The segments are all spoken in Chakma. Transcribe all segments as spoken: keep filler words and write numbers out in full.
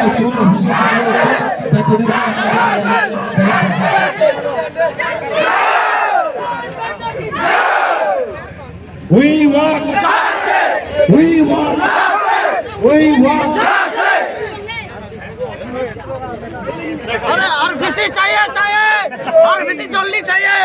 We want justice! We want justice! We want justice! अरे आरपीसी चाहिए, चाहिए, आरपीसी जल्दी चाहिए।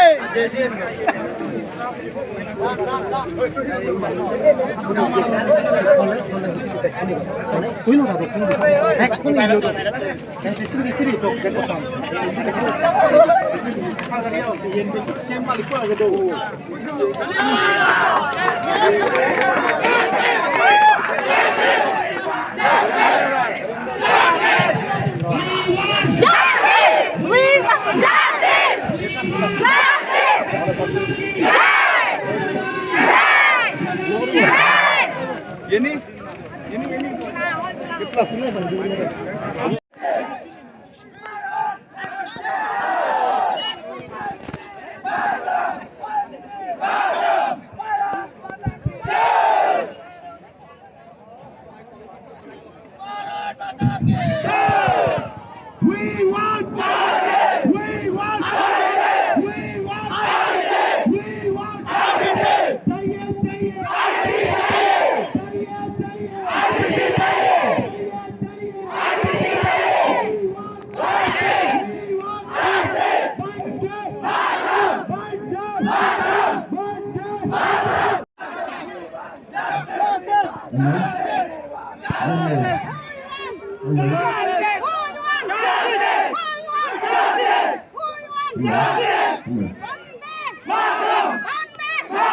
Justice! We want justice! Justice! Hey! Hey! Hey! Yeni? Yeni, yeni. We want justice! We want justice! We want justice! We want justice! Justice! Justice!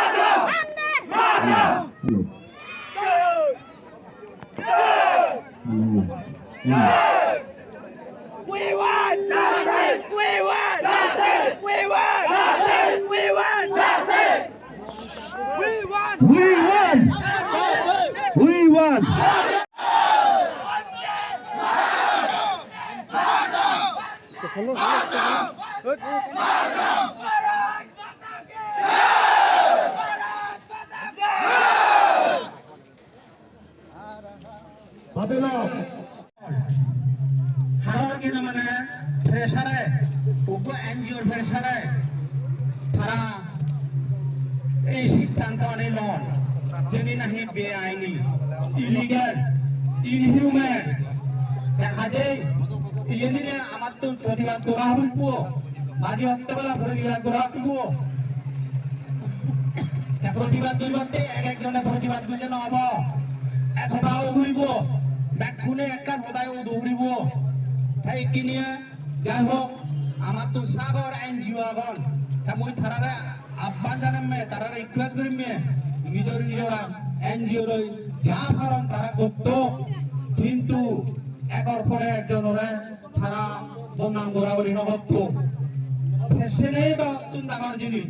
Justice! Justice! We want justice! We want justice! We want justice! We want justice! We want, we want, we want. Babylon. Harar gina mane pressure-e, ugu N G O-r pressure-e tara ei siddhanto ani lon, jeni nahi beaini, illegal, inhuman. Te hajei iyenire amattun protibad gora puribo, baji otte bela protibad gora puribo. Te protibad guribatte ek ekjone protibad gurile no obo, ek hoda o guribo, bekkune ekkan hoda o guribo. Te ikkine jai hok, amattun sagor N G O agon, te mui tarare ahban janemme, tarare request gurimme, nijor nijor N G O loi ja paron tara gotto, hintu ekor pore ekjonore tara bodnam gora guri no gotto. Te sene dottun dangor jinis.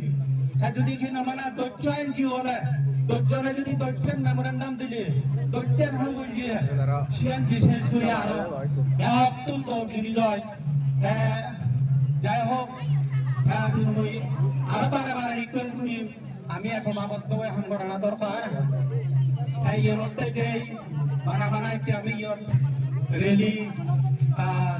Te judi hi no mane dojjo N G O ole, dojjone judi dojjen memorandum dile, dojjen ham golle, siyan bises guri aro ehottun dol jinis oi. Te jai hok, te mui aro bare bare request guri, ami ekobaboddo oi ham gorana dorkar. Te iyenotte jei bana bana ecche ami iyot rally, ah,